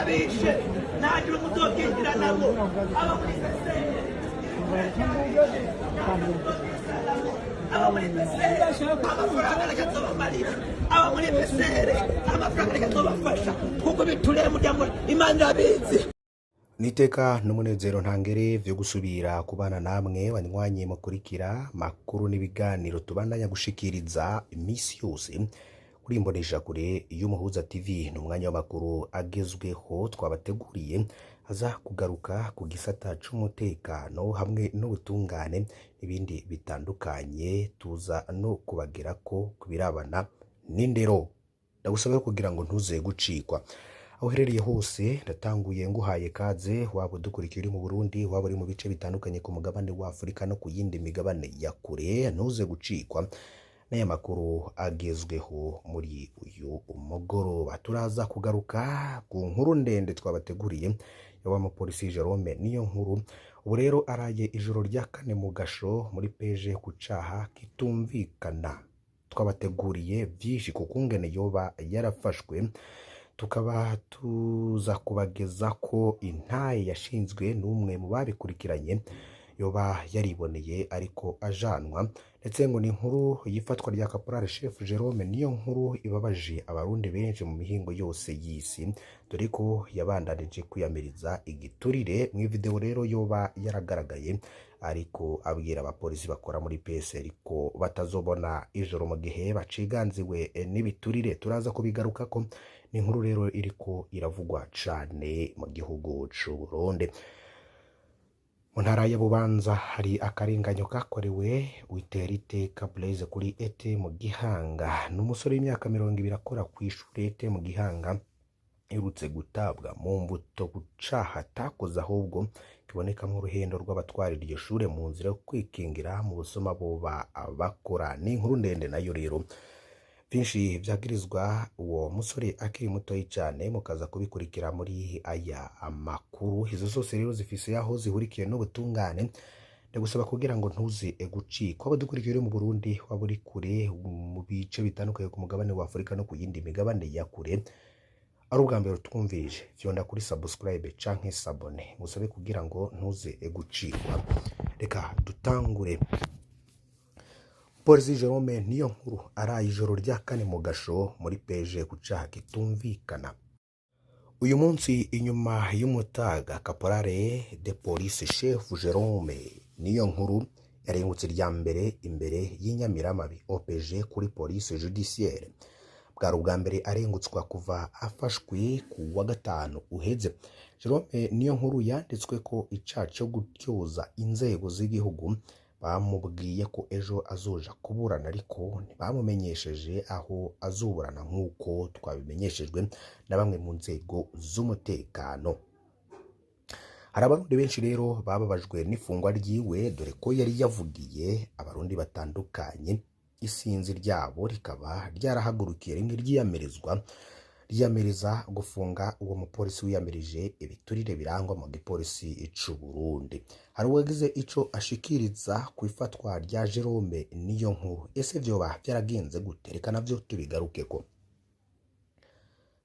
Byarabishe, ntagira umuzokinjira nabo. Aba muri PSR, aba muri PSR, amafaranga reka azobamarira. Aba muri PSR, amafaranga reka azobafasha, kuko bitureye umuryango, Imana irabizi. Niteka n'umunezero ntangere vyo gusubira kubana namwe banywanyi mukurikira makuru n'ibiganiro tubandanya gushikiriza imisi yose kuri Imboneshakure y'Umuhuza TV. Ni umwanya w'amakuru agezweho twabateguriye, aza kugaruka ku gisata c'umutekano hamwe n'ubutungane n'ibindi bitandukanye. Tuza no kubagerako ku birabana n'indero. Ndagusaba kugira ngo ntuze gucikwa aho uherereye hose. Ndatanguye nguhaye kaze, waba udukurikiye uri mu Burundi, waba uri mu bice bitandukanye ku mugabane wa Afurika no ku yindi migabane ya kure, ntuze gucikwa n'aya makuru agezweho muri uyu mugoroba. Turaza kugaruka ku nkuru ndende twabateguriye ya wa mupolisi Jerome Niyo Nkuru. Ubu rero araye ijoro rya kane mu gasho muri peje ku caha kitumvikana. Twabateguriye byinshi ku kungene yoba yarafashwe, tukaba tuza kubageza ko intaye yashinzwe n'umwe mu babikurikiranye yoba yariboneye ariko ajanwa, ndetse ngo ni inkuru y'ifatwa rya Caporal Chef Jerome Niyo Nkuru ibabaje Abarundi benshi mu mihingo yose y'isi, dore ko yabandanije kwiyamiriza igiturire. Mu video rero yoba yaragaragaye ariko abwira abapolisi bakora muri PSR ko batazobona ijoro mu gihe baciganziwe n'ibiturire. Turaza kubigarukako. Ni inkuru rero iriko iravugwa cane mu gihugu c'u Burundi. Mu ntara ya Bubanza hari akarenganyo kakorewe Witera Iteka Blaise kuri ET mu Gihanga. Ni umusore w'imyaka 20 akora ku ishuri ET mu Gihanga, iherutse gutabwa mu mbuto ku caha atakoze, ahubwo kibonekamo uruhendo rw'abatwara iryo shure mu nzira yo kwikingira mu busuma boba bakora. Ni inkuru ndende nayo rero, vyinshi vyagirizwa uwo musore akiri mutoyi cane, mukaza kubikurikira muri aya amakuru. Izo zose rero zifise aho zihurikiye n'ubutungane. Ndagusaba kugira ngo ntuze gucikwa. Waba dukurikiye uri mu Burundi, waba uri kure mu bice bitandukanye ku mugabane wa Afurika no ku yindi migabane ya kure, ari ubwa mbere utwumvirije, fyonda kuri subscribe canke s'abonner, ngusabe kugira ngo ntuze gucikwa. Reka dutangure. Polisi Jerome Niyo Nkuru araye ijoro rya kane mu gasho muri peje ku caha kitumvikana. Uyu munsi inyuma y'umutaga, Caporal de Police Chef Jerome Niyo Nkuru yarengutse irya mbere imbere y'Inyamiramabi OPG kuri Police Judiciaire. Bwari ubwa mbere arengutswa kuva afashwe ku wa gatanu uheze. Jerome Niyo Nkuru yanditswe ko icaha co gutyoza inzego z'igihugu. Bamubwiye ko ejo azoja kuburana, ariko ntibamumenyesheje aho azuburana, nk'uko twabimenyeshejwe na bamwe mu nzego z'umutekano. Hari Abarundi benshi rero bababajwe n'ifungwa ryiwe, dore ko yari yavugiye Abarundi batandukanye, isinzi ryabo rikaba ryarahagurukiye rimwe ryiyamirizwa ryiyamiriza gufunga uwo mupolisi wiyamirije ibiturire birangwa mu gipolisi c'u Burundi. Hari uwagize ico ashikiriza ku ifatwa rya Jerome Niyo Nkuru. Ese vyoba vyaragenze gute? Reka navyo tubigarukeko.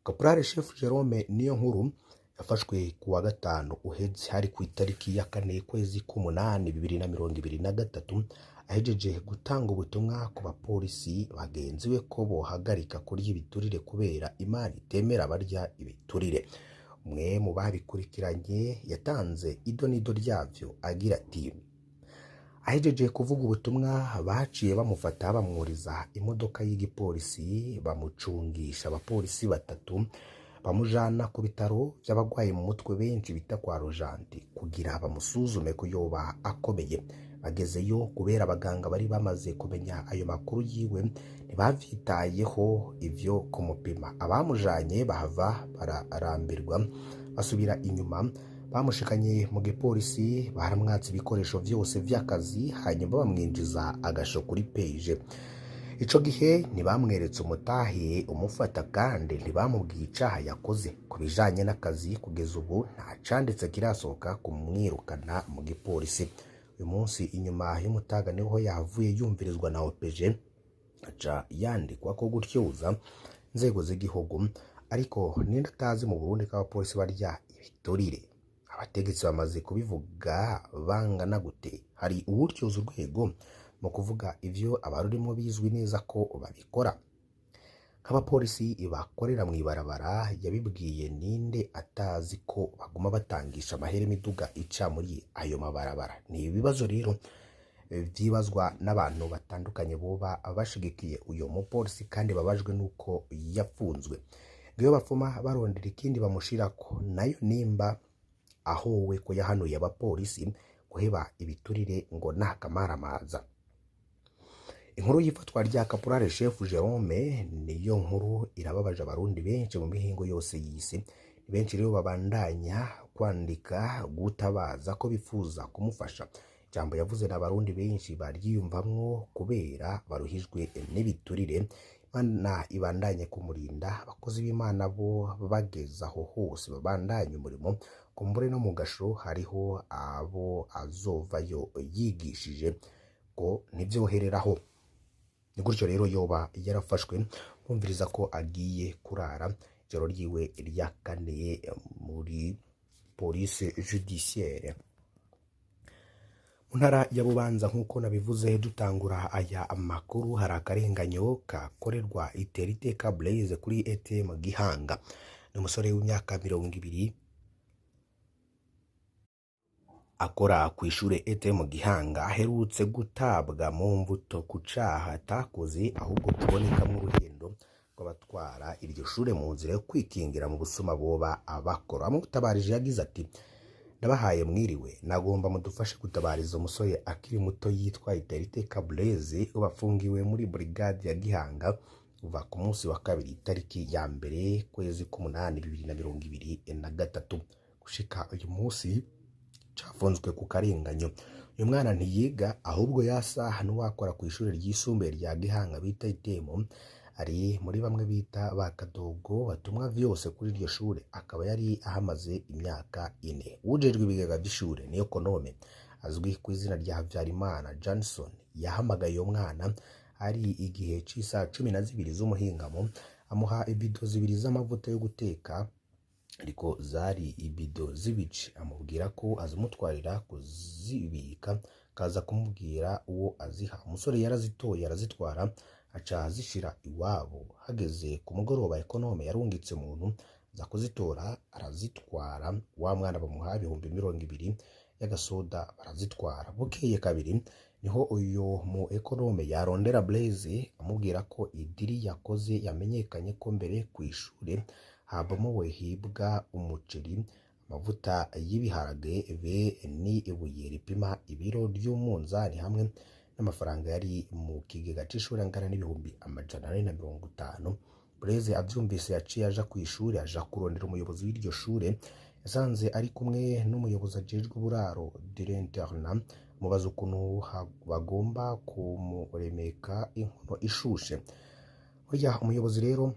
Caporal Chef Jerome Niyo Nkuru yafashwe ku wa gatanu uheze, hari ku itariki ya 4 kwezi k'umunani 2023, ahejeje gutanga ubutumwa ku bapolisi bagenzi be ko bohagarika kurya ibiturire, kubera Imana itemera abarya ibiturire. Umwe mu babikurikiranye yatanze idonido ryavyo agira ati: "Ahejeje kuvuga ubutumwa, baciye bamufata, bamwuriza imodoka y'igipolisi, bamucungisha abapolisi batatu, bamujana ku bitaro by'abagwaye mu mutwe benshi bita kwa Rojanti kugira bamusuzume ko yoba akomeye. Bagezeyo, kubera abaganga bari bamaze kumenya ayo makuru yiwe, ntibavyitayeho ivyo kumupima. Abamujanye bahava bararambirwa, basubira inyuma. Bamushikanye mu gipolisi, baramwatse ibikoresho vyose vy'akazi, hanyuma bamwinjiza agasho kuri peje. Ico gihe ntibamweretse umutahe umufata, kandi ntibamubwiye icaha yakoze. Ku bijanye n'akazi, kugeza ubu nta canditse kirasohoka kumwirukana mu gipolisi. Uyu munsi inyuma y'umutaga niho yahavuye yumvirizwa na OPG, aca yandikwa ko gutyoza inzego z'igihugu." Ariko ninde atazi mu Burundi ko abapolisi barya ibiturire? Abategetsi bamaze kubivuga bangana gute? Hari uwutyoza urwego mu kuvuga ivyo abarurimo bizwi neza ko babikora? Nk'abapolisi bakorera mw'ibarabara yabibwiye ninde atazi ko baguma batangisha amahera imiduga ica muri ayo mabarabara? Ni ibibazo rero vyibazwa n'abantu batandukanye boba bashigikiye uyo mupolisi kandi babajwe n'uko yafunzwe. Ngiyo bafuma barondera ikindi bamushirako nayo nimba ahowe ko yahanuye abapolisi guheba ibiturire ngo nakamaramaza. Inkuru y'ifatwa rya Caporal Chef Jerome niyo nkuru irababaje abarundi benshi mu mihingo yose y'isi. Ni benshi rero babandanya kwandika gutabaza ko bifuza kumufasha. Ijambo yavuze n'abarundi benshi baryiyumvamwo kubera baruhijwe n'ibiturire. Imana ibandanye kumurinda, abakozi b'Imana bo bageze aho hose babandanye umurimo, kumbure no mu gasho hariho abo azovayo yigishije ngo ntivyohereraho. Ni gutyo rero yoba yarafashwe, bumviriza ko agiye kurara ijoro ryiwe rya kane muri police judiciaire. Mu ntara ya Bubanza, nk'uko nabivuze dutangura aya makuru, hari akarenganyo kakorerwa Iteriteka Blaise kuri ATM Gihanga. Ni umusore w'imyaka 20 akora kw'ishure ATM Gihanga, aherutse gutabwa mu mvuto ku caha atakoze, ahubwo kibonekamwo uruhendo rw'abatwara iryo shure mu nzira yo kwikingira mu busuma boba abakora. Amutabarije yagize ati: ndabahaye mwiriwe, nagomba mudufashe gutabariza umusore akiri muto yitwa Iteriteka Blaise, bafungiwe muri brigade ya Gihanga kuva ku munsi wa kabiri itariki ya mbere kwezi k'umunani 2023 gushika uyu munsi cafunzwe ku karenganyo. Uyu mwana ntiyiga, ahubwo yasa n'uwakora kw'ishure ryisumbuye rya Gihanga bita Itemo, ari muri bamwe bita ba Kadogo batumwa vyose kuri iryo shure, akaba yari ahamaze imyaka 4. Uwujejwe ibigega vy'ishure niyo Konome azwi ku izina rya Habyarimana Johnson yahamagaye uyo mwana ari igihe c'isaha 12 z'umuhingamo, amuha ibido 2 z'amavuta yo guteka, ariko zari ibido z'ibice, amubwira ko azimutwarira kuzibika akaza kumubwira uwo aziha. Umusore yarazitoye arazitwara aca azishira iwabo. Hageze ku mugoroba ekonome yarungitse umuntu aza kuzitora arazitwara, wa mwana bamuha 20,000 y'agasoda barazitwara. Bukeye kabiri niho uyu mu ekonome yarondera Blaise amubwira ko idiri yakoze yamenyekanye, ko mbere kw'ishure habomowe hibwa umuceri, amavuta y'ibiharage be ni ibuye ripima ibiro ry'umunzani hamwe n'amafaranga yari mu kigega c'ishure angana n'450,000. Blaise avyumvise yaciye aja kw'ishure, aja kurondera umuyobozi w'iryo shure. Yasanze ari kumwe n'umuyobozi ajejwe uburaro de l'internat, amubaza ukuntu bagomba kumuremeka inkono ishushe. Burya umuyobozi rero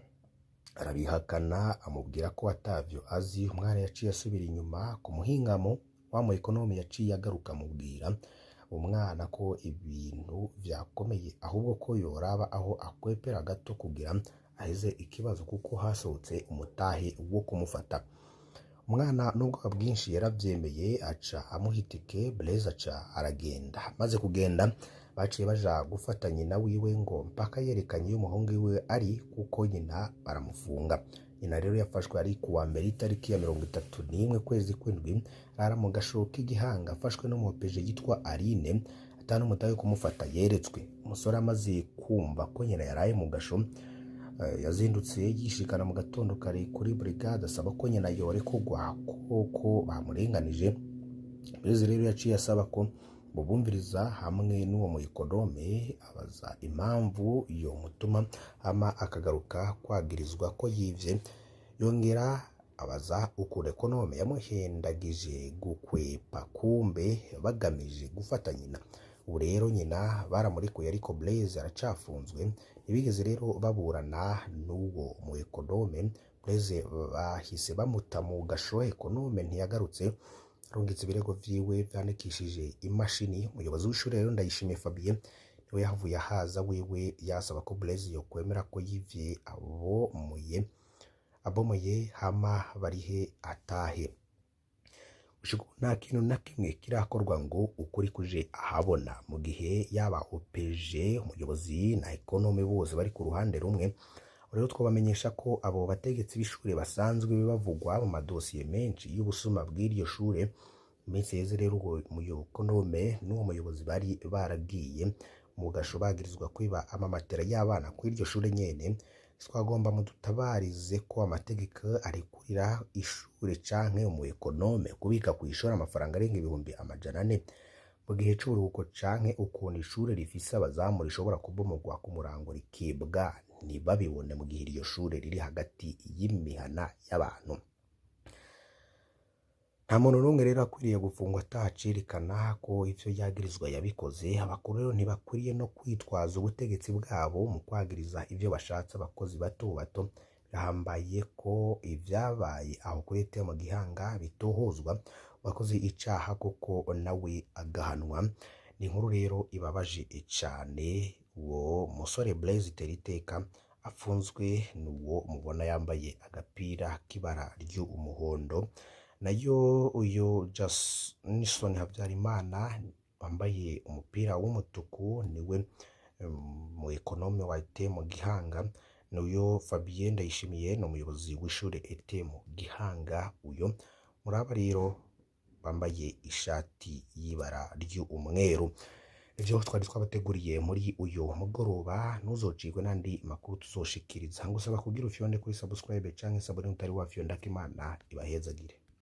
arabihakana, amubwira ko atavyo azi. Umwana yaciye asubira inyuma ku muhingamo, wa mu ekonome yaciye agaruka amubwira umwana ko ibintu vyakomeye, ahubwo ko yoraba aho akwepera gato kugira aheze ikibazo, kuko hasohotse umutahe wo kumufata. Umwana n'ubwoba bwinshi yaravyemeye, aca amuha itike. Blaise aca aragenda. Amaze kugenda baciye baja gufata nyina wiwe ngo mpaka yerekanye iyo umuhungu wiwe ari, kuko nyina baramufunga. Nyina rero yafashwe ari kuwa mbere itariki ya 31 kwezi kw'indwi, arara mu gasho k'Igihanga, afashwe n'umupeje yitwa Aline, ata n'umutahe wo kumufata yeretswe. Umusore amaze kumva ko nyina yaraye mu gasho, yazindutse yishikana mu gatondo kare kuri brigade asaba ko nyina yorekurwa kuko bamurenganije. Blaise rero yaciye asaba ko bubumviriza hamwe n'uwo mu ekonome, abaza impamvu yomutuma hama akagaruka kwagirizwa ko yivye. Yongera abaza ukuntu ekonome yamuhendagije gukwepa, kumbe bagamije gufata nyina. Ubu rero nyina baramurekuye, ariko Blaise aracafunzwe. Ntibigeze rero baburana n'uwo mu ekonome. Blaise bahise bamuta mu gasho, ekonome ntiyagarutse, arungitse ibirego vyiwe vyandikishije imashini. Umuyobozi w'ishure rero Ndayishimiye Fabien niwe yahavuye ahaza, wewe yasaba ko Blaise yokwemera ko yivye abomuye Abomoye hama barihe atahe. Gushika ubu nta kintu na kimwe kirakorwa ngo ukuri kuje ahabona, mu gihe yaba OPG, umuyobozi na ekonome bose bari ku ruhande rumwe. Rero twabamenyesha ko abo bategetsi b'ishure basanzwe bavugwa mu madosiye menshi y'ubusuma bw'iryo shure. Mu minsi iheze rero uwo muyokonome n'uwo muyobozi bari baragiye mu gasho bagirizwa kwiba amamatera y'abana kw'iryo shure nyene. Twagomba mudutabarize ko amategeko arekurira ishure canke umu ekonome kubika kw'ishuri amafaranga arenga 400,000 mu gihe c'uburuhuko, canke ukuntu ishure rifise abazamu rishobora kubomogwa ku murango rikibwa ntibabibone mu gihe iryo shure riri hagati y'imihana y'abantu. Nta muntu n'umwe rero akwiriye gufungwa atacerekana ko ivyo yagirizwa yabikoze. Abakuru rero ntibakwiriye no kwitwaza ubutegetsi bwabo mu kwagiriza ivyo bashatse abakozi bato bato. Birahambaye ko ivyabaye aho kuri ETM Gihanga bitohozwa, uwakoze icaha koko nawe agahanwa. Ni inkuru rero ibabaje cane. Uwo musore Blaise Teriteka afunzwe n'uwo mubona yambaye agapira k'ibara ry'umuhondo, nayo uyu Jason Habyarimana wambaye umupira w'umutuku niwe mu ekonome wa ETM Gihanga, n'uyo Fabien Ndayishimiye ni umuyobozi w'ishure ETM Gihanga. Uyo muraba rero bambaye ishati y'ibara ry'umweru. Ivyo twari twabateguriye muri uyu mugoroba, ntuzocikwe n'andi makuru tuzoshikiriza. Ngusaba kugira ufyonde kuri subscribe canke sabone utari wafyonda. Imana ibahezagire.